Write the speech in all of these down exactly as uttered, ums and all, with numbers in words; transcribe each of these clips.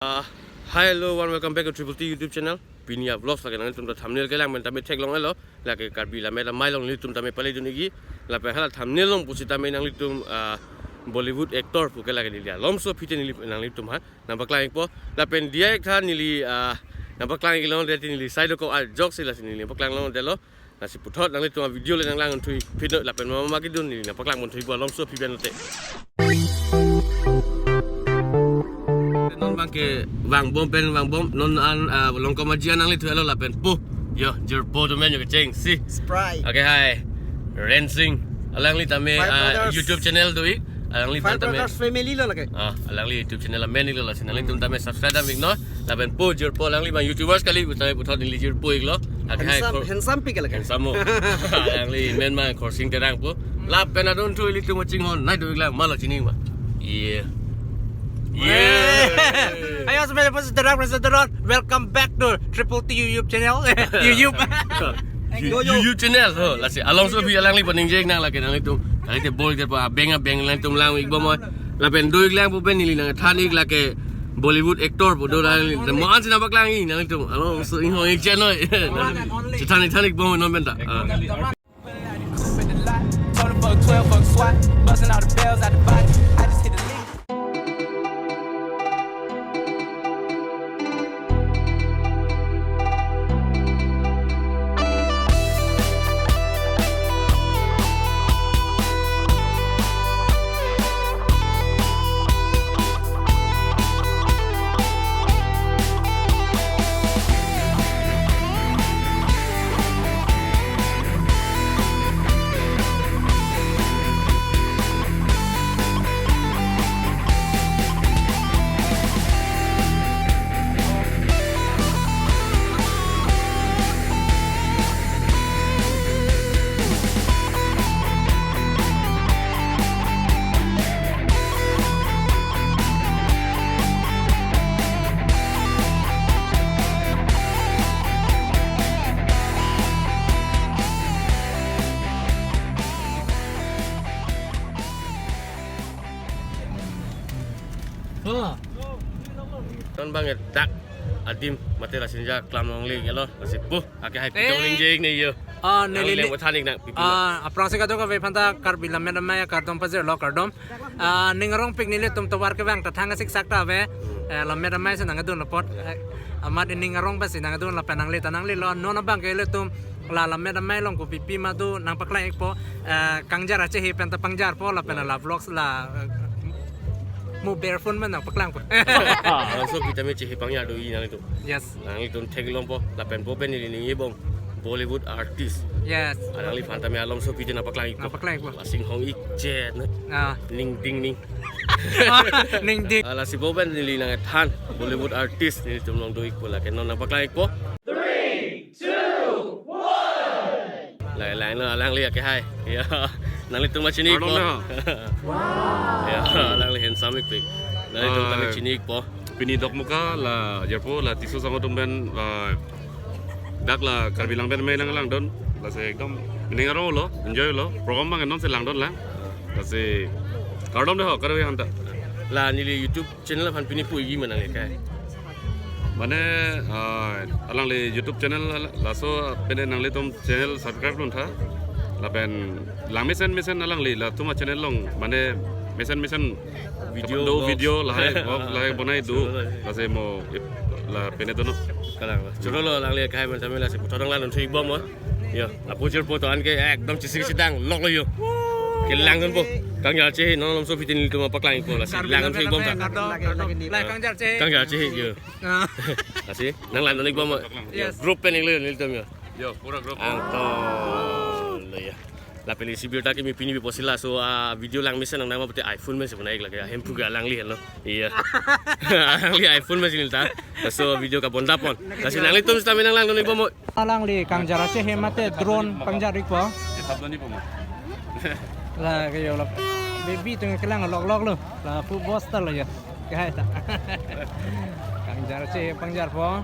Uh, hi, hello, one, welcome back to Triple T YouTube channel. Pini a-vlogs lake nanglitum ta thumbnail kelang pen tame theklong-elo. Lake Karbi Lammet Amei along nelitum tame pale dun-ikji. Lapen hala thumbnail along pusitame nanglitum, uh, Bollywood actor puke lake neli alomso aphi te neli nanglitum aphan nangpaklang-ikpo. Lapen diya-ik tha neli, uh, nangpaklang-ik long deti neli sai dokok ajok si lasi neli nangpaklang longdetlo. Lasi puthot nanglitum a-video le nanglang thuji phi do lapen mama kedun neli nangpaklang thuji pu alomso aphi pen lote. Non abangke vangbom pen vangbom non an, ah, Longkam Aji an nanglitumphan lo lapen po. Yo, jirpo atum amen yo kecheng si. Spry. Okay, hi. Rensing. Alangli tame, Five ah, Brothers. YouTube channel do-ik. Alangli Five tame. Brothers family lo lake. Ah, alangli YouTube channel amen-iklo lasi nanglitum tame subscribe dam-iknon. Lapen po jirpo alangli abang YouTubers kali, tame puthot neli jirpo-iklo. Lake hai Handsome, kor-, handsome pik lake. Handsome mo. Alangli amen ma Khorsing Terang po. Lapen adon thu ilitum chinghon nai do-iklang malo chini ma. Yeah. Yeah. Ayo, semuanya, po Terang, po Terang. Welcome back to Triple T YouTube channel. YouTube. Yo, yo. YouTube channel. Ho, lasi alomso aphi alangli paning jek nang lake nanglitum. Kali te bol ke pa beng beng nangtum lang-ikbom. Lapen do-iklang pu pen neli nangthan-ik lake Bollywood actor pu do nang mo an si nangpaklang-ik nanglitum. Alomso inghong-ik channel. Chethan-ik than-ikbom non pen ta. Ah. Told her fuck twelve, fuck swat. Busting all the bells out the body. I just hit the lick. Non abangke dak adim mate la sinja klam longle-iklo, lasi po. Ake hai pitong ling jek ne yo. Ah, neli le thanik nang pipi. Ah, aphrangsi kadokave aphanta Karbi Lammet Amei akardom pajirlo, kardom. Ah, ning arongpik nelitum tovar kevang ta thang asik sak ta ave. Eh, Lammet Amei si nangdun apot. Eh, amat ning arong pensi nangdun lapen nangli ta nanglilo non abangke ilitum la Lammet Amei along kopi pi ma do nangpaklang-ikpo. Eh, Kangjar Achehe pen ta pangjarpo lapen la vlogs la, eh, mobile phone pen nangpaklangpo. Alomso aphi tame chehe pangjar do-ik nanglitum. Yes. Nanglitum theklongpo, lapen po pen neli ning-ibom Bollywood artist. Yes. Alangliphan tame alomso aphi te nangpaklang-ikpo. Nangpaklang-ikpo. Lasi inghong-ik chet na. Ah. Ning ding ning. Ning ding. Ah, lasi po pen neli nangthan Bollywood artist nelitum along do-ikpo lake non nangpaklang-ikpo. Three, two, one. Lang, lang, lang, alangli ake hai. Ya. Nanglitum ma chini-ikpo. Kardom na. Ya, alangli handsome-ikpik. Nanglitum tame chini-ikpo. Pini Dokmoka la jirpo la Tisso Sangho atum pen, ah, dak la Karbi Lammet Amei lang langdun. Lasi ekdom ning aronglo, enjoylo. Program abang non si langdun lang. Lasi kardom dei ho, kardom aphanta. La neli YouTube channel aphan pini pu-ikji ma nangli kai. Mane, ah, alangli YouTube channel laso pen nanglitum channel subscribe lun tha. Lapen lang mesen mesen alangli latum a-channel along mane mesen mesen video, do vlogs. Video lahai vlog lahai bonai do. Choro lahai. Lasi mo ip-, la pen dono. Kalang. Choro lo alangli kai man samela si puthot nanglang thuji bom mo. Yo, lapu jirpo to anke ekdom chesik sedang loklo yo. Kelangdunpo. Kangjar Achehe non alomso aphi te nelitum nangpaklang-ikpo lasi langdun thuji bom ta. Kardom, kardom. Lai Kangjar Achehe. Kangjar Achehe yo. Ah. Lasi nanglang dun-ikbom. Yes. Group pen-iklo nelitum yo. Yo, pura group. Angton lo ya. Lapen isi birta kimi pini bi posila so, ah, video lang mesen nang nama pute iPhone mesen puna-ik lake hemphu ke alangli henlo. Iya. Alangli iPhone mesen ta. So video kabonda pon. Lasi nanglitum sitame nanglang dun-ikbom. Alangli Kangjar Achehe mate drone pangjar-ikpo. Ye sab doni po ma. La ke yo la. Baby tung kelang lokloklo. Lapu boss ta lo ya. Ke hai ta. Kangjar Achehe pangjarpo.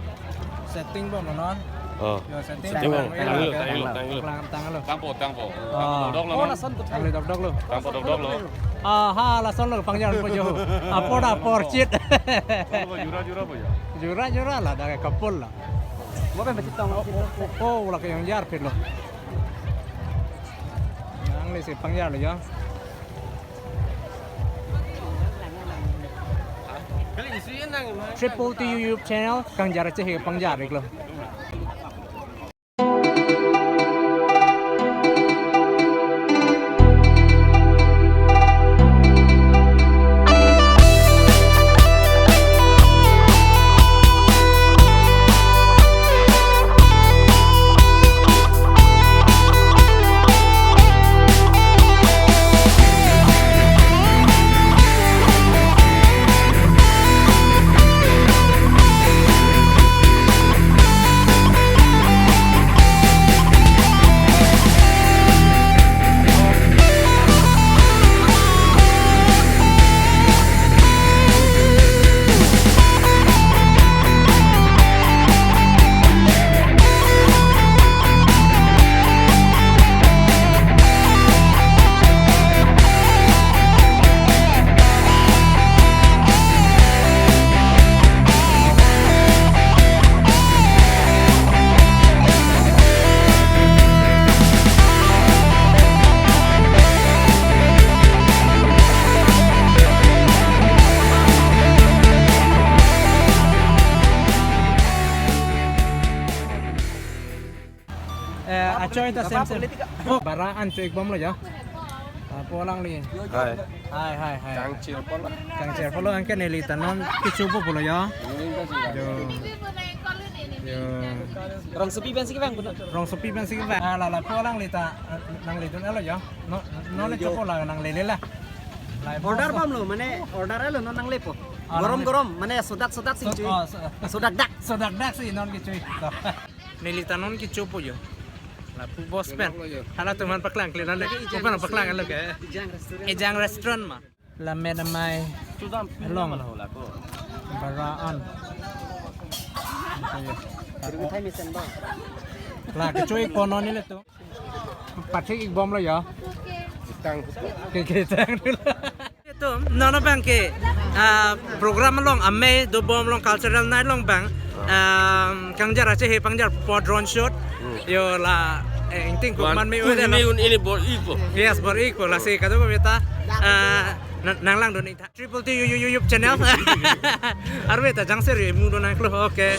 Setting bom non. Oh. Yo setting. Setting bom. Yo, tanglo, yo, tanglo, tanglo. Tanglo, tanglo. Tangpo, tangpo. Oh. Tangpo dokdoklo. Oh, non. Lason put tanglo dokdoklo. Tangpo dokdoklo. Aha, lasonlo pangjar po jo. Apor apor chit. Jura jura po ya. Jura jura la, dak kapul la. Mo pen pachit tong. Oh, oh, oh, la kejangjar phitlo. Nanglisi pangjarlo jo. Triple T YouTube channel, kangjar achehe pangjar iklo. Eh, achoi ta sem sem. Oh, bara an choi bomlo jo. Ah, po alangli. Hai. Hai, hai, hai. Kangchir polo. Kangchir polo, anke neli ta non kechopo pulo jo. Jo. Jo. Rongsopi pensi kevang puno. Rongsopi pensi kevang. Ah, la la po alangli ta, eh, nanglidun-etlo jo. No, non le chopo la nanglele la. La order bomlo, mane order-etlo non nanglepo. Ah, gorom nangle- gorom, mane sodak sodak si So-, chui. Oh, so- Sodak dak. Sodak dak si non kechui. Neli ta non kechopo jo. Lapu bos pen. Halatum aphan paklang kle nang le. Open paklang lo ke. Ejang restaurant ma. Lamet amei. Sudam along. Baraan. Thai mesen ba. La kechui po non neli to. Pathik ik bomlo jo. Itang. Ke ke tang. Itum non abang ke, ah, program along amei dobom along cultural night along abang, ah, kangjar achehe pangjar po drone shoot. Hmm. Jo la, eh, ingting ko man me un udah ini no. Un ini bor-ipo. Yes, bor-ipo, lasi kadokave ta, ah, na-, nanglangdun ik tha. Triple T You, You, You, YouTube channel. Arve ta jangser ye mu do nangklo. Okay.